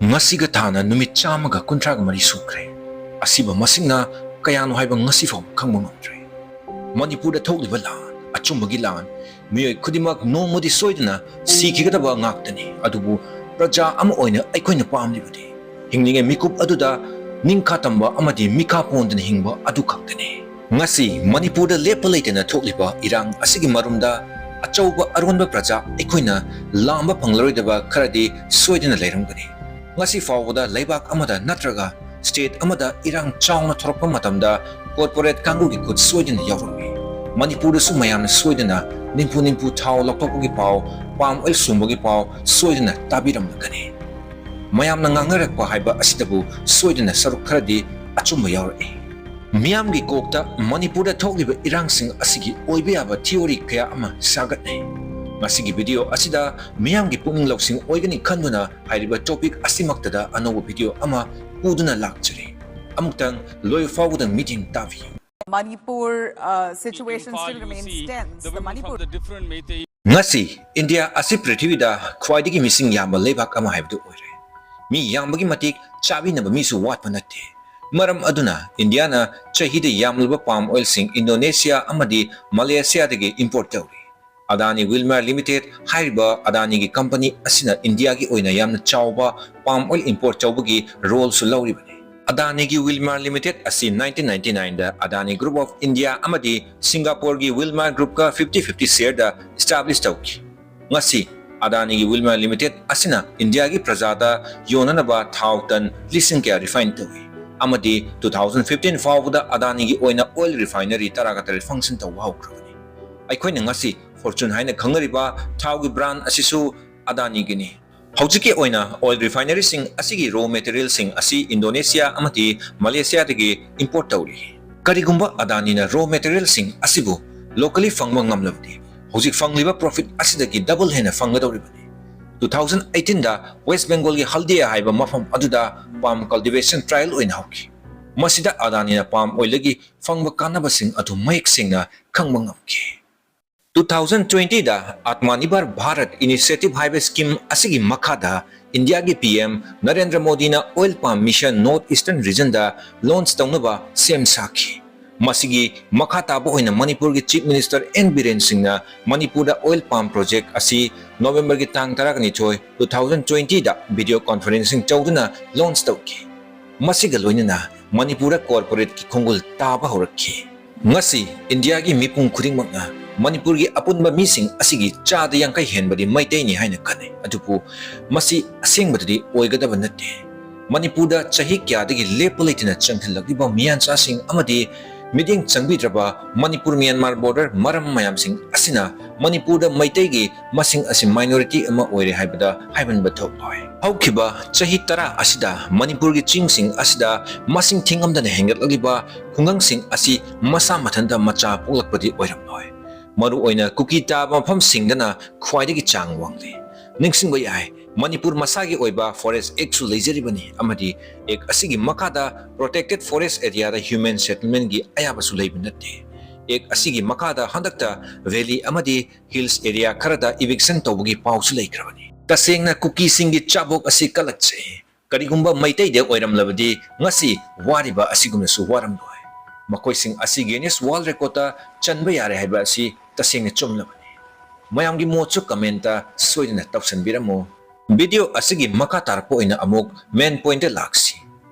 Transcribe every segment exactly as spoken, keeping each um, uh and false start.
ꯉꯁꯤꯒ ꯊꯥꯅ ꯅꯨꯃꯤꯠ ꯆꯥꯝꯃꯒ ꯀꯨꯟꯊ꯭ꯔꯥꯒ ꯃꯔꯤ ꯁꯨꯈ꯭ꯔꯦ꯫ ꯑꯁꯤꯕ ꯃꯁꯤꯡꯅ ꯀꯌꯥꯅꯣ ꯍꯥꯏꯕ ꯉꯁꯤ ꯐꯥꯎꯕ ꯈꯪꯕ ꯉꯝꯗ꯭ꯔꯦ꯫ ꯃꯅꯤꯄꯨꯔꯗ ꯊꯣꯛꯂꯤꯕ ꯂꯥꯟ, ꯑꯆꯨꯝꯕꯒꯤ ꯂꯥꯟ, ꯃꯤꯑꯣꯏ ꯈꯨꯗꯤꯡꯃꯛ ꯅꯣꯡꯃꯗꯤ ꯁꯣꯏꯗꯅ ꯁꯤꯈꯤꯒꯗꯕ ꯉꯥꯛꯇꯅꯤ꯫ ꯑꯗꯨꯕꯨ ꯄ꯭ꯔꯖꯥ ꯑꯃ ꯑꯣꯏꯅ ꯑꯩꯈꯣꯏꯅ ꯄꯥꯝꯂꯤꯕꯗꯤ ꯍꯤꯡꯂꯤꯉꯩ ꯃꯤꯀꯨꯞ ꯑꯗꯨꯗ ꯅꯤꯡꯈꯥ ꯇꯝꯕ ꯑꯃꯗꯤ ꯃꯤꯈꯥ ꯄꯣꯟꯗꯅ ꯍꯤꯡꯕ ꯑꯗꯨ ꯈꯛꯇꯅꯤ꯫ ꯉꯁꯤ ꯃꯅꯤꯄꯨꯔꯗ ꯂꯦꯞꯄ ꯂꯩꯇꯅ ꯊꯣꯛꯂꯤꯕ ꯏꯔꯥꯡ ꯑꯁꯤꯒꯤ ꯃꯔꯨꯝꯗ ꯑꯆꯧꯕ ꯑꯔꯣꯟꯕ ꯄ꯭ꯔꯖꯥ ꯑꯩꯈꯣꯏꯅ ꯂꯥꯝꯕ ꯐꯪꯂꯔꯣꯏꯗꯕ ꯈꯔꯗꯤ ꯁꯣꯏꯗꯅ ꯂꯩꯔꯝꯒꯅꯤ꯫ ꯉꯁꯤ ꯐꯥꯎꯕꯗ ꯂꯩꯕꯥꯛ ꯑꯃꯗ ꯅꯠꯇ꯭ꯔꯒ state ꯑꯃꯗ ꯏꯔꯥꯡ ꯆꯥꯎꯅ ꯊꯣꯔꯛꯄ ꯃꯇꯝꯗ corporate ꯀꯥꯡꯕꯨꯒꯤ ꯈꯨꯠ ꯁꯣꯏꯗꯅ ꯌꯥꯎꯔꯝꯃꯤ꯫ ꯃꯅꯤꯄꯨꯔꯗꯁꯨ ꯃꯌꯥꯝꯅ ꯁꯣꯏꯗꯅ ꯅꯤꯝꯐꯨ ꯅꯤꯝꯐꯨ ꯊꯥꯎ ꯂꯧꯊꯣꯛꯄꯒꯤ ꯄꯥꯎ, palm oil ꯁꯨꯝꯕꯒꯤ ꯄꯥꯎ ꯁꯣꯏꯗꯅ ꯇꯥꯕꯤꯔꯝꯂꯒꯅꯤ꯫ ꯃꯌꯥꯝꯅ ꯉꯥꯡꯅꯔꯛꯄ ꯍꯥꯏꯕ ꯑꯁꯤꯗꯕꯨ ꯁꯣꯏꯗꯅ ꯁꯔꯨꯛ ꯈꯔꯗꯤ ꯑꯆꯨꯝꯕ ꯌꯥꯎꯔꯛꯏ꯫ ꯃꯤꯌꯥꯝꯒꯤ ꯀꯣꯛꯇ ꯃꯅꯤꯄꯨꯔꯗ ꯊꯣꯛꯂꯤꯕ ꯏꯔꯥꯡꯁꯤꯡ ꯑꯁꯤꯒꯤ ꯑꯣꯏꯕ ꯌꯥꯕ theory ꯀꯌꯥ ꯑꯃ ꯁꯥꯒꯠꯅꯩ꯫ ꯉꯁꯤꯒꯤ video ꯑꯁꯤꯗ ꯃꯤꯌꯥꯝꯒꯤ ꯄꯨꯛꯅꯤꯡ ꯂꯧꯁꯤꯡ ꯑꯣꯏꯒꯅꯤ ꯈꯟꯗꯨꯅ ꯍꯥꯏꯔꯤꯕ topic ꯑꯁꯤꯃꯛꯇꯗ ꯑꯅꯧꯕ video ꯑꯃ ꯄꯨꯗꯨꯅ ꯂꯥꯛꯆꯔꯤ꯫ ꯑꯃꯨꯛꯇꯪ ꯂꯣꯏ ꯐꯥꯎꯕꯗ ꯃꯤꯠꯌꯦꯡ ꯇꯥꯕꯤꯌꯨ꯫ Manipur uh, situation still remains tense. The Manipur ꯉꯁꯤ ꯏꯟꯗꯤꯌꯥ ꯑꯁꯤ ꯄ꯭ꯔꯤꯊꯤꯕꯤꯗ ꯈ꯭ꯋꯥꯏꯗꯒꯤ ꯃꯤꯁꯤꯡ ꯌꯥꯝꯕ ꯂꯩꯕꯥꯛ ꯑꯃ ꯍꯥꯏꯕꯗꯨ ꯑꯣꯏꯔꯦ꯫ ꯃꯤ ꯌꯥꯝꯕꯒꯤ ꯃꯇꯤꯛ ꯆꯥꯕꯤꯅꯕ ꯃꯤꯁꯨ ꯋꯥꯠꯄ ꯅꯠꯇꯦ꯫ ꯃꯔꯝ ꯑꯗꯨꯅ ꯏꯟꯗꯤꯌꯥꯅ ꯆꯍꯤꯗ ꯌꯥꯝꯂꯕ palm oilꯁꯤꯡ ꯏꯟꯗꯣꯅꯦꯁꯤꯌꯥ ꯑꯃꯗꯤ ꯃꯂꯦꯁꯤꯌꯥꯗꯒꯤ import ꯇꯧꯔꯤ꯫ ꯑꯗꯥꯅꯤ ꯋꯤꯜꯃꯥꯔ ꯂꯤꯃꯤꯇꯦꯗ ꯍꯥꯏꯔꯤꯕ ꯑꯗꯥꯅꯤꯒꯤ company ꯑꯁꯤꯅ ꯏꯟꯗꯤꯌꯥꯒꯤ ꯑꯣꯏꯅ ꯌꯥꯝꯅ ꯆꯥꯎꯕ palm oil import ꯇꯧꯕꯒꯤ roleꯁꯨ ꯂꯧꯔꯤꯕꯅꯤ꯫ ꯑꯗꯥꯅꯤꯒꯤ ꯋꯤꯜꯃꯥꯔ ꯂꯤꯃꯤꯇꯦꯗ ꯑꯁꯤ nineteen ninety nineꯗ ꯑꯗꯥꯅꯤ Group of India ꯑꯃꯗꯤ ꯁꯤꯡꯒꯥꯄꯨꯔꯒꯤ ꯋꯤꯜꯃꯥꯔ Groupꯀ fifty fifty shareꯗ establish ꯇꯧꯈꯤ꯫ ꯉꯁꯤ ꯑꯗꯥꯅꯤꯒꯤ ꯋꯤꯜꯃꯥꯔ ꯂꯤꯃꯤꯇꯦꯗ ꯑꯁꯤꯅ ꯏꯟꯗꯤꯌꯥꯒꯤ ꯄ꯭ꯔꯖꯥꯗ ꯌꯣꯟꯅꯅꯕ ꯊꯥꯎ ꯇꯟ ꯂꯤꯁꯤꯡ ꯀꯌꯥ refine ꯇꯧꯏ ꯑꯃꯗꯤ two thousand fifteen ꯐꯥꯎꯕꯗ ꯑꯗꯥꯅꯤꯒꯤ ꯑꯣꯏꯅ oil refinery ꯇꯔꯥꯒ ꯇꯔꯦꯠ function ꯇꯧꯕ ꯍꯧꯈ꯭ꯔꯕꯅꯤ꯫ ꯑꯩꯈꯣꯏꯅ ꯉꯁꯤ Fortune ꯍꯥꯏꯅ ꯈꯪꯅꯔꯤꯕ ꯊꯥꯎꯒꯤ brand ꯑꯁꯤꯁꯨ ꯑꯗꯥꯅꯤꯒꯤꯅꯤ꯫ ꯍꯧꯖꯤꯛꯀꯤ ꯑꯣꯏꯅ oil refineryꯁꯤꯡ ꯑꯁꯤꯒꯤ raw materialꯁꯤꯡ ꯑꯁꯤ ꯏꯟꯗꯣꯅꯦꯁꯤꯌꯥ ꯑꯃꯗꯤ ꯃꯂꯦꯁꯤꯌꯥꯗꯒꯤ import ꯇꯧꯔꯤ꯫ ꯀꯔꯤꯒꯨꯝꯕ ꯑꯗꯥꯅꯤꯅ raw materialꯁꯤꯡ ꯑꯁꯤꯕꯨ locally ꯐꯪꯕ ꯉꯝꯂꯕꯗꯤ ꯍꯧꯖꯤꯛ ꯐꯪꯂꯤꯕ profit ꯑꯁꯤꯗꯒꯤ double ꯍꯦꯟꯅ ꯐꯪꯒꯗꯧꯔꯤꯕꯅꯤ꯫ Two thousand eighteenꯗ West Bengalꯒꯤ ꯍꯜꯗꯤꯌꯥ ꯍꯥꯏꯕ ꯃꯐꯝ ꯑꯗꯨꯗ palm cultivation trial ꯑꯣꯏꯅ ꯍꯧꯈꯤ꯫ ꯃꯁꯤꯗ ꯑꯗꯥꯅꯤꯅ palm oilꯗꯒꯤ ꯐꯪꯕ ꯀꯥꯟꯅꯕꯁꯤꯡ ꯑꯗꯨ ꯃꯌꯦꯛ ꯁꯦꯡꯅ ꯈꯪꯕ ꯉꯝꯈꯤ꯫ Two thousand twentyꯗ Atmanirbhar Bharat Initiative ꯍꯥꯏꯕ scheme ꯑꯁꯤꯒꯤ ꯃꯈꯥꯗ ꯏꯟꯗꯤꯌꯥꯒꯤ ꯄꯤ ꯑꯦꯝ ꯅꯔꯦꯟꯗ꯭ꯔ ꯃꯣꯗꯤꯅ oil palm mission North Eastern regionꯗ launch ꯇꯧꯅꯕ ꯁꯦꯝ ꯁꯥꯈꯤ꯫ ꯃꯁꯤꯒꯤ ꯃꯈꯥ ꯇꯥꯕ ꯑꯣꯏꯅ ꯃꯅꯤꯄꯨꯔꯒꯤ Chief Minister N ꯕꯤꯔꯦꯟ ꯁꯤꯡꯅ ꯃꯅꯤꯄꯨꯔꯗ oil palm project ꯑꯁꯤ ꯅꯣꯕꯦꯝꯕꯔꯒꯤ ꯇꯥꯡ ꯇꯔꯥꯅꯤꯊꯣꯏ, two thousand twentyꯗ video conferencing ꯇꯧꯗꯨꯅ launch ꯇꯧꯈꯤ꯫ ꯃꯁꯤꯒ ꯂꯣꯏꯅꯅ ꯃꯅꯤꯄꯨꯔꯗ corporateꯀꯤ ꯈꯣꯡꯒꯨꯜ ꯇꯥꯕ ꯍꯧꯔꯛꯈꯤ꯫ ꯉꯁꯤ ꯏꯟꯗꯤꯌꯥꯒꯤ ꯃꯤꯄꯨꯝ ꯈꯨꯗꯤꯡꯃꯛꯅ ꯃꯅꯤꯄꯨꯔꯒꯤ ꯑꯄꯨꯟꯕ ꯃꯤꯁꯤꯡ ꯑꯁꯤꯒꯤ ꯆꯥꯗ ꯌꯥꯡꯈꯩ ꯍꯦꯟꯕꯗꯤ ꯃꯩꯇꯩꯅꯤ ꯍꯥꯏꯅ ꯈꯟꯅꯩ꯫ ꯑꯗꯨꯕꯨ ꯃꯁꯤ ꯑꯁꯦꯡꯕꯗꯗꯤ ꯑꯣꯏꯒꯗꯕ ꯅꯠꯇꯦ꯫ ꯃꯅꯤꯄꯨꯔꯗ ꯆꯍꯤ ꯀꯌꯥꯗꯒꯤ ꯂꯦꯞꯄ ꯂꯩꯇꯅ ꯆꯪꯁꯤꯜꯂꯛꯂꯤꯕ ꯃꯤꯌꯥꯟꯆꯥꯁꯤꯡ ꯑꯃꯗꯤ ꯃꯤꯠꯌꯦꯡ ꯆꯪꯕꯤꯗ꯭ꯔꯕ ꯃꯅꯤꯄꯨꯔ ꯃ꯭ꯌꯥꯟꯃꯥꯔ border ꯃꯔꯝ ꯃꯌꯥꯝꯁꯤꯡ ꯑꯁꯤꯅ ꯃꯅꯤꯄꯨꯔꯗ ꯃꯩꯇꯩꯒꯤ ꯃꯁꯤꯡ ꯑꯁꯤ minority ꯑꯃ ꯑꯣꯏꯔꯦ ꯍꯥꯏꯕꯗ ꯍꯥꯏꯃꯟꯕ ꯊꯣꯛꯂꯣꯏ꯫ ꯍꯧꯈꯤꯕ ꯆꯍꯤ ꯇꯔꯥ ꯑꯁꯤꯗ ꯃꯅꯤꯄꯨꯔꯒꯤ ꯆꯤꯡꯁꯤꯡ ꯑꯁꯤꯗ ꯃꯁꯤꯡ ꯊꯤꯉꯝꯗꯅ ꯍꯦꯟꯒꯠꯂꯛꯂꯤꯕ ꯈꯨꯡꯒꯪꯁꯤꯡ ꯑꯁꯤ ꯃꯁꯥ ꯃꯊꯟꯇ ꯃꯆꯥ ꯄꯣꯛꯂꯛꯄꯗꯤ ꯑꯣꯏꯔꯝꯂꯣꯏ꯫ ꯃꯔꯨꯑꯣꯏꯅ ꯀꯨꯀꯤ ꯇꯥꯕ ꯃꯐꯝꯁꯤꯡꯗꯅ ꯈ꯭ꯋꯥꯏꯗꯒꯤ ꯆꯥꯡ ꯋꯥꯡꯂꯤ꯫ ꯅꯤꯡꯁꯤꯡꯕ ꯌꯥꯏ, ꯃꯅꯤꯄꯨꯔ ꯃꯁꯥꯒꯤ ꯑꯣꯏꯕ Forest Actꯁꯨ ꯂꯩꯖꯔꯤꯕꯅꯤ ꯑꯃꯗꯤ Act ꯑꯁꯤꯒꯤ ꯃꯈꯥꯗ protected forest areaꯗ human settlementꯀꯤ ꯑꯌꯥꯕꯁꯨ ꯂꯩꯕ ꯅꯠꯇꯦ꯫ Act ꯑꯁꯤꯒꯤ ꯃꯈꯥꯗ ꯍꯟꯗꯛꯇ valley ꯑꯃꯗꯤ hills area ꯈꯔꯗ eviction ꯇꯧꯕꯒꯤ ꯄꯥꯎꯁꯨ ꯂꯩꯈ꯭ꯔꯕꯅꯤ꯫ ꯇꯁꯦꯡꯅ ꯀꯨꯀꯤꯁꯤꯡꯒꯤ ꯆꯥꯕꯣꯛ ꯑꯁꯤ ꯀꯜꯂꯛꯆꯩ꯫ ꯀꯔꯤꯒꯨꯝꯕ ꯃꯩꯇꯩꯗ ꯑꯣꯏꯔꯝꯂꯕꯗꯤ ꯉꯁꯤ ꯋꯥꯔꯤꯕ ꯑꯁꯤꯒꯨꯝꯅꯁꯨ ꯋꯥꯔꯝꯂꯣꯏ꯫ ꯃꯈꯣꯏꯁꯤꯡ ꯑꯁꯤ Guinness World Recordꯇ ꯆꯟꯕ ꯌꯥꯔꯦ ꯍꯥꯏꯕ ꯑꯁꯤ ꯇꯁꯦꯡꯅ ꯆꯨꯝꯂꯕꯅꯤ꯫ ꯃꯌꯥꯝꯒꯤ ꯃꯣꯠꯁꯨ commentꯇ ꯁꯣꯏꯗꯅ ꯇꯧꯁꯟꯕꯤꯔꯝꯃꯨ꯫ Video ꯑꯁꯤꯒꯤ ꯃꯈꯥ ꯇꯥꯔꯛꯄ ꯑꯣꯏꯅ ꯑꯃꯨꯛ main pointꯇ ꯂꯥꯛꯁꯤ꯫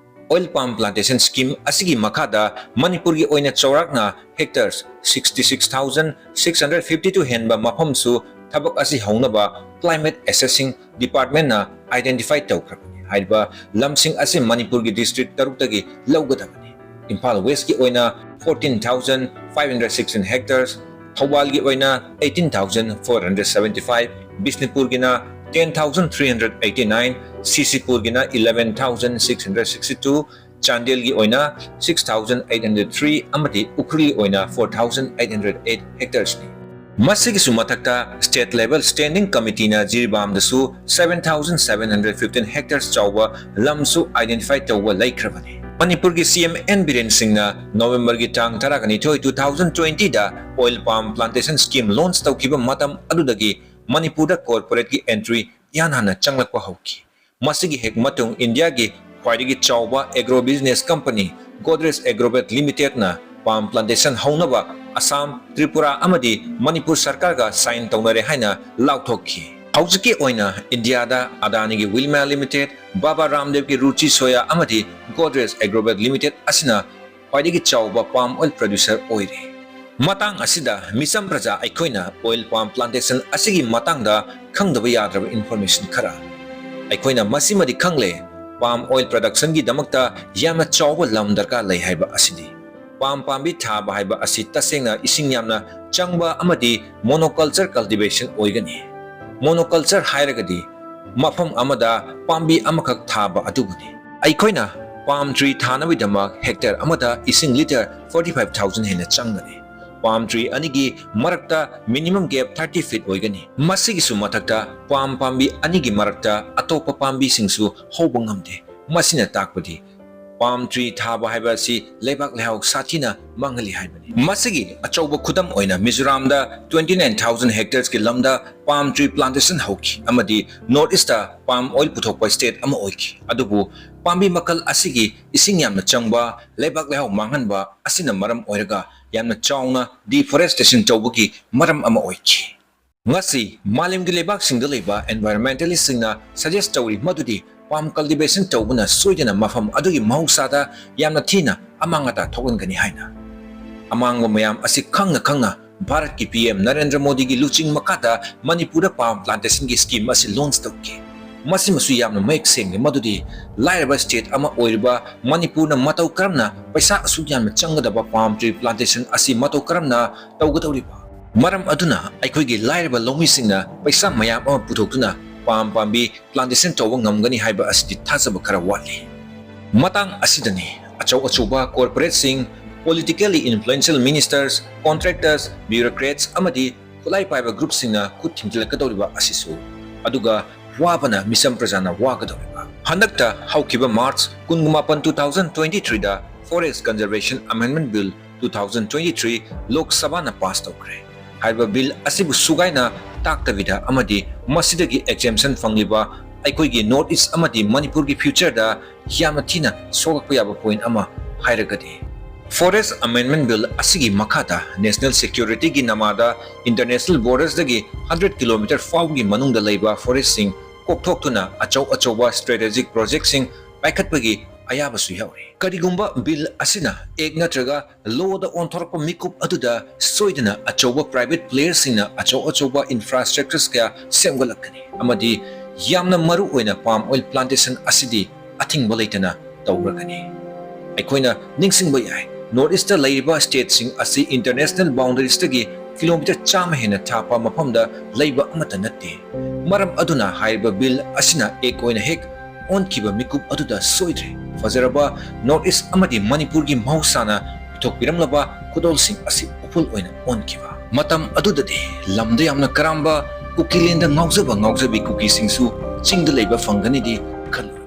Oil palm plantation scheme ꯑꯁꯤꯒꯤ ꯃꯈꯥꯗ ꯃꯅꯤꯄꯨꯔꯒꯤ ꯑꯣꯏꯅ ꯆꯥꯎꯔꯥꯛꯅ hectares sixty six thousand six hundred fifty two ꯍꯦꯟꯕ ꯃꯐꯝꯁꯨ ꯊꯕꯛ ꯑꯁꯤ ꯍꯧꯅꯕ Climate Assessing Departmentꯅ identify ꯇꯧꯈ꯭ꯔꯕꯅꯤ꯫ ꯍꯥꯏꯔꯤꯕ ꯂꯝꯁꯤꯡ ꯑꯁꯤ ꯃꯅꯤꯄꯨꯔꯒꯤ district ꯇꯔꯨꯛꯇꯒꯤ ꯂꯧꯒꯗꯕꯅꯤ꯫ ꯏꯝꯐꯥꯜ Westꯀꯤ ꯑꯣꯏꯅ fourteen thousand five hundred sixteen hectares, ꯊꯧꯕꯥꯜꯒꯤ ꯑꯣꯏꯅ eighteen thousand four hundred seventy five, ꯕꯤꯁꯅꯨꯄꯨꯔꯒꯤꯅ ten thousand three hundred eighty nine, ꯁꯤꯁꯤꯄꯨꯔꯒꯤꯅ eleven thousand six hundred sixty two, ꯆꯥꯟꯗꯦꯜꯒꯤ ꯑꯣꯏꯅ six thousand eight hundred three ꯑꯃꯗꯤ ꯎꯈ꯭ꯔꯨꯜꯒꯤ ꯑꯣꯏꯅ four thousand eight hundred eight hectaresꯅꯤ꯫ ꯃꯁꯤꯒꯤꯁꯨ ꯃꯊꯛꯇ state level standing committeeꯅ ꯖꯤꯔꯤꯕꯥꯝꯗꯁꯨ seven thousand seven hundred fifteen hectares ꯆꯥꯎꯕ ꯂꯝꯁꯨ identify ꯇꯧꯕ ꯂꯩꯈ꯭ꯔꯕꯅꯤ꯫ ꯃꯅꯤꯄꯨꯔꯒꯤ C M N ꯕꯤꯔꯦꯟ ꯁꯤꯡꯅ ꯅꯣꯕꯦꯝꯕꯔꯒꯤ ꯇꯥꯡ ꯇꯔꯥꯅꯤꯊꯣꯏ, two thousand twentyꯗ oil palm plantation scheme launch ꯇꯧꯈꯤꯕ ꯃꯇꯝ ꯑꯗꯨꯗꯒꯤ ꯃꯅꯤꯄꯨꯔꯗ corporateꯀꯤ entry ꯏꯍꯥꯟ ꯍꯥꯟꯅ ꯆꯪꯂꯛꯄ ꯍꯧꯈꯤ꯫ ꯃꯁꯤꯒꯤ ꯍꯦꯛ ꯃꯇꯨꯡ ꯏꯟꯗꯤꯌꯥꯒꯤ ꯈ꯭ꯋꯥꯏꯗꯒꯤ ꯆꯥꯎꯕ agro business company Godrej Agrovet Limitedꯅ palm plantation ꯍꯧꯅꯕ Assam, Tripura ꯑꯃꯗꯤ ꯃꯅꯤꯄꯨꯔ ꯁꯔꯀꯥꯔꯒ sign ꯇꯧꯅꯔꯦ ꯍꯥꯏꯅ ꯂꯥꯎꯊꯣꯛꯈꯤ꯫ ꯍꯧꯖꯤꯛꯀꯤ ꯑꯣꯏꯅ ꯏꯟꯗꯤꯌꯥꯗ ꯑꯗꯥꯅꯤꯒꯤ Wilmar Limited, ꯕꯥꯕꯥ ꯔꯥꯝꯗꯦꯕꯀꯤ Ruchi Soya ꯑꯃꯗꯤ Godrej Agrovet Limited ꯑꯁꯤꯅ ꯈ꯭ꯋꯥꯏꯗꯒꯤ ꯆꯥꯎꯕ palm oil producer ꯑꯣꯏꯔꯤ꯫ ꯃꯇꯥꯡ ꯑꯁꯤꯗ ꯃꯤꯆꯝ ꯄ꯭ꯔꯖꯥ ꯑꯩꯈꯣꯏꯅ oil palm plantation ꯑꯁꯤꯒꯤ ꯃꯇꯥꯡꯗ ꯈꯪꯗꯕ ꯌꯥꯗ꯭ꯔꯕ information ꯈꯔ꯫ ꯑꯩꯈꯣꯏꯅ ꯃꯁꯤꯃꯗꯤ ꯈꯪꯂꯦ, palm oil productionꯒꯤꯗꯃꯛꯇ ꯌꯥꯝꯅ ꯆꯥꯎꯕ ꯂꯝ ꯗꯔꯀꯥꯔ ꯂꯩ ꯍꯥꯏꯕ ꯑꯁꯤꯗꯤ꯫ Palm ꯄꯥꯝꯕꯤ ꯊꯥꯕ ꯍꯥꯏꯕ ꯑꯁꯤ ꯇꯁꯦꯡꯅ ꯏꯁꯤꯡ ꯌꯥꯝꯅ ꯆꯪꯕ ꯑꯃꯗꯤ monoculture cultivation ꯑꯣꯏꯒꯅꯤ꯫ Monoculture ꯍꯥꯏꯔꯒꯗꯤ ꯃꯐꯝ ꯑꯃꯗ ꯄꯥꯝꯕꯤ ꯑꯃꯈꯛ ꯊꯥꯕ ꯑꯗꯨꯕꯨꯅꯤ꯫ ꯑꯩꯈꯣꯏꯅ palm tree ꯊꯥꯅꯕꯒꯤꯗꯃꯛ hectare ꯑꯃꯗ ꯏꯁꯤꯡ litre forty five thousand ꯍꯦꯟꯅ ꯆꯪꯒꯅꯤ꯫ Palm tree ꯑꯅꯤꯒꯤ ꯃꯔꯛꯇ minimum gap thirty feet ꯑꯣꯏꯒꯅꯤ꯫ ꯃꯁꯤꯒꯤꯁꯨ ꯃꯊꯛꯇ palm ꯄꯥꯝꯕꯤ ꯑꯅꯤꯒꯤ ꯃꯔꯛꯇ ꯑꯇꯣꯞꯄ ꯄꯥꯝꯕꯤꯁꯤꯡꯁꯨ ꯍꯧꯕ ꯉꯝꯗꯦ꯫ ꯃꯁꯤꯅ ꯇꯥꯛꯄꯗꯤ palm tree ꯊꯥꯕ ꯍꯥꯏꯕ ꯑꯁꯤ ꯂꯩꯕꯥꯛ ꯂꯩꯍꯥꯎ ꯁꯥꯊꯤꯅ ꯃꯥꯡꯍꯜꯂꯤ ꯍꯥꯏꯕꯅꯤ꯫ ꯃꯁꯤꯒꯤ ꯑꯆꯧꯕ ꯈꯨꯗꯝ ꯑꯣꯏꯅ ꯃꯤꯖꯣꯔꯥꯝꯗ twenty nine thousand hectaresꯀꯤ ꯂꯝꯗ palm tree plantation ꯍꯧꯈꯤ ꯑꯃꯗꯤ North Eastꯇ palm oil ꯄꯨꯊꯣꯛꯄ state ꯑꯃ ꯑꯣꯏꯈꯤ꯫ ꯑꯗꯨꯕꯨ ꯄꯥꯝꯕꯤ ꯃꯈꯜ ꯑꯁꯤꯒꯤ ꯏꯁꯤꯡ ꯌꯥꯝꯅ ꯆꯪꯕ, ꯂꯩꯕꯥꯛ ꯂꯩꯍꯥꯎ ꯃꯥꯡꯍꯟꯕ ꯑꯁꯤꯅ ꯃꯔꯝ ꯑꯣꯏꯔꯒ ꯌꯥꯝꯅ ꯆꯥꯎꯅ deforestation ꯇꯧꯕꯒꯤ ꯃꯔꯝ ꯑꯃ ꯑꯣꯏꯈꯤ꯫ ꯉꯁꯤ ꯃꯥꯂꯦꯝꯒꯤ ꯂꯩꯕꯥꯛꯁꯤꯡꯗ ꯂꯩꯕ environmentalistꯁꯤꯡꯅ suggest ꯇꯧꯔꯤ ꯃꯗꯨꯗꯤ palm cultivation ꯇꯧꯕꯅ ꯁꯣꯏꯗꯅ ꯃꯐꯝ ꯑꯗꯨꯒꯤ ꯃꯍꯧꯁꯥꯗ ꯌꯥꯝꯅ ꯊꯤꯅ ꯑꯃꯥꯡ ꯑꯇꯥ ꯊꯣꯛꯍꯟꯒꯅꯤ ꯍꯥꯏꯅ꯫ ꯑꯃꯥꯡꯕ ꯃꯌꯥꯝ ꯑꯁꯤ ꯈꯪꯅ ꯈꯪꯅ ꯚꯥꯔꯠꯀꯤ P M ꯅꯔꯦꯟꯗ꯭ꯔ ꯃꯣꯗꯤꯒꯤ ꯂꯨꯆꯤꯡ ꯃꯈꯥꯗ ꯃꯅꯤꯄꯨꯔꯗ palm plantationꯒꯤ scheme ꯑꯁꯤ launch ꯇꯧꯈꯤ꯫ ꯃꯁꯤꯃꯁꯨ ꯌꯥꯝꯅ ꯃꯌꯦꯛ ꯁꯦꯡꯂꯦ ꯃꯗꯨꯗꯤ ꯂꯥꯏꯔꯕ state ꯑꯃ ꯑꯣꯏꯔꯤꯕ ꯃꯅꯤꯄꯨꯔꯅ ꯃꯇꯧ ꯀꯔꯝꯅ ꯄꯩꯁꯥ ꯑꯁꯨꯛ ꯌꯥꯝꯅ ꯆꯪꯒꯗꯕ palm tree plantation ꯑꯁꯤ ꯃꯇꯧ ꯀꯔꯝꯅ ꯇꯧꯒꯗꯧꯔꯤꯕ? ꯃꯔꯝ ꯑꯗꯨꯅ ꯑꯩꯈꯣꯏꯒꯤ ꯂꯥꯏꯔꯕ ꯂꯧꯃꯤꯁꯤꯡꯅ ꯄꯩꯁꯥ ꯃꯌꯥꯝ ꯑꯃ ꯄꯨꯊꯣꯛꯇꯨꯅ palm ꯄꯥꯝꯕꯤ plantation ꯇꯧꯕ ꯉꯝꯒꯅꯤ ꯍꯥꯏꯕ ꯑꯁꯤꯗꯤ ꯊꯥꯖꯕ ꯈꯔ ꯋꯥꯠꯂꯤ꯫ ꯃꯇꯥꯡ ꯑꯁꯤꯗꯅꯤ ꯑꯆꯧ ꯑꯆꯧꯕ corporateꯁꯤꯡ, politically influential ministers, contractors, bureaucrats ꯑꯃꯗꯤ ꯈꯨꯠꯂꯥꯏ ꯄꯥꯏꯕ groupꯁꯤꯡꯅ ꯈꯨꯠ ꯊꯤꯡꯖꯤꯜꯂꯛꯀꯗꯧꯔꯤꯕ ꯑꯁꯤꯁꯨ꯫ ꯑꯗꯨꯒ ꯋꯥꯕꯅ ꯃꯤꯆꯝ ꯄ꯭ꯔꯖꯥꯅ ꯋꯥꯒꯗꯧꯔꯤꯕ꯫ ꯍꯟꯗꯛꯇ ꯍꯧꯈꯤꯕ March ꯀꯨꯟꯃꯥꯄꯟ, two thousand twenty threeꯗ Forest Conservation Amendment Bill two thousand twenty three ꯂꯣꯛ ꯁꯚꯥꯅ pass ꯇꯧꯈ꯭ꯔꯦ꯫ ꯍꯥꯏꯔꯤꯕ bill ꯑꯁꯤꯕꯨ ꯁꯨꯒꯥꯏꯅ ꯇꯥꯛꯇꯕꯤꯗ ꯑꯃꯗꯤ ꯃꯁꯤꯗꯒꯤ exemption ꯐꯪꯂꯤꯕ ꯑꯩꯈꯣꯏꯒꯤ North East ꯑꯃꯗꯤ ꯃꯅꯤꯄꯨꯔꯒꯤ futureꯗ ꯌꯥꯝꯅ ꯊꯤꯅ ꯁꯣꯛꯂꯛꯄ ꯌꯥꯕ point ꯑꯃ ꯍꯥꯏꯔꯒꯗꯤ, Forest Amendment Bill ꯑꯁꯤꯒꯤ ꯃꯈꯥꯗ national securityꯒꯤ ꯅꯃꯥꯗ international bordersꯗꯒꯤ hundred kilometre ꯐꯥꯎꯕꯒꯤ ꯃꯅꯨꯡꯗ ꯂꯩꯕ forestꯁꯤꯡ ꯀꯣꯛꯊꯣꯛꯇꯨꯅ ꯑꯆꯧ ꯑꯆꯧꯕ strategic projectꯁꯤꯡ ꯄꯥꯏꯈꯠꯄꯒꯤ ꯑꯌꯥꯕꯁꯨ ꯌꯥꯎꯔꯤ꯫ ꯀꯔꯤꯒꯨꯝꯕ bill ꯑꯁꯤꯅ act ꯅꯠꯇ꯭ꯔꯒ lawꯗ ꯑꯣꯟꯊꯣꯔꯛꯄ ꯃꯤꯀꯨꯞ ꯑꯗꯨꯗ ꯁꯣꯏꯗꯅ ꯑꯆꯧꯕ private playerꯁꯤꯡꯅ ꯑꯆꯧ ꯑꯆꯧꯕ infrastructures ꯀꯌꯥ ꯁꯦꯝꯒꯠꯂꯛꯀꯅꯤ ꯑꯃꯗꯤ ꯌꯥꯝꯅ ꯃꯔꯨ ꯑꯣꯏꯅ palm oil plantation ꯑꯁꯤꯗꯤ ꯑꯊꯤꯡꯕ ꯂꯩꯇꯅ ꯇꯧꯔꯒꯅꯤ꯫ ꯑꯩꯈꯣꯏꯅ ꯅꯤꯡꯁꯤꯡꯕ ꯌꯥꯏ, North Eastꯇ ꯂꯩꯔꯤꯕ stateꯁꯤꯡ ꯑꯁꯤ international boundariesꯇꯒꯤ kilometre ꯆꯥꯝꯃ ꯍꯦꯟꯅ ꯊꯥꯞꯄ ꯃꯐꯝꯗ ꯂꯩꯕ ꯑꯃꯠꯇ ꯅꯠꯇꯦ꯫ ꯃꯔꯝ ꯑꯗꯨꯅ ꯍꯥꯏꯔꯤꯕ bill ꯑꯁꯤꯅ act ꯑꯣꯏꯅ ꯍꯦꯛ ꯑꯣꯟꯈꯤꯕ ꯃꯤꯀꯨꯞ ꯑꯗꯨꯗ ꯁꯣꯏꯗ꯭ꯔꯦ꯫ ꯐꯖꯔꯕ North East ꯑꯃꯗꯤ ꯃꯅꯤꯄꯨꯔꯒꯤ ꯃꯍꯧꯁꯥꯅ ꯄꯨꯊꯣꯛꯄꯤꯔꯝꯂꯕ ꯈꯨꯗꯣꯜꯁꯤꯡ ꯑꯁꯤ ꯎꯐꯨꯜ ꯑꯣꯏꯅ ꯑꯣꯟꯈꯤꯕ꯫ ꯃꯇꯝ ꯑꯗꯨꯗꯗꯤ ꯂꯝꯗ ꯌꯥꯝꯅ ꯀꯔꯥꯝꯕ ꯀꯨꯀꯤꯂꯦꯟꯗ ꯉꯥꯎꯖꯕ ꯉꯥꯎꯖꯕꯤ ꯀꯨꯀꯤꯁꯤꯡꯁꯨ ꯆꯤꯡꯗ ꯂꯩꯕ ꯐꯪꯒꯅꯤꯗꯤ ꯈꯜꯂꯨ꯫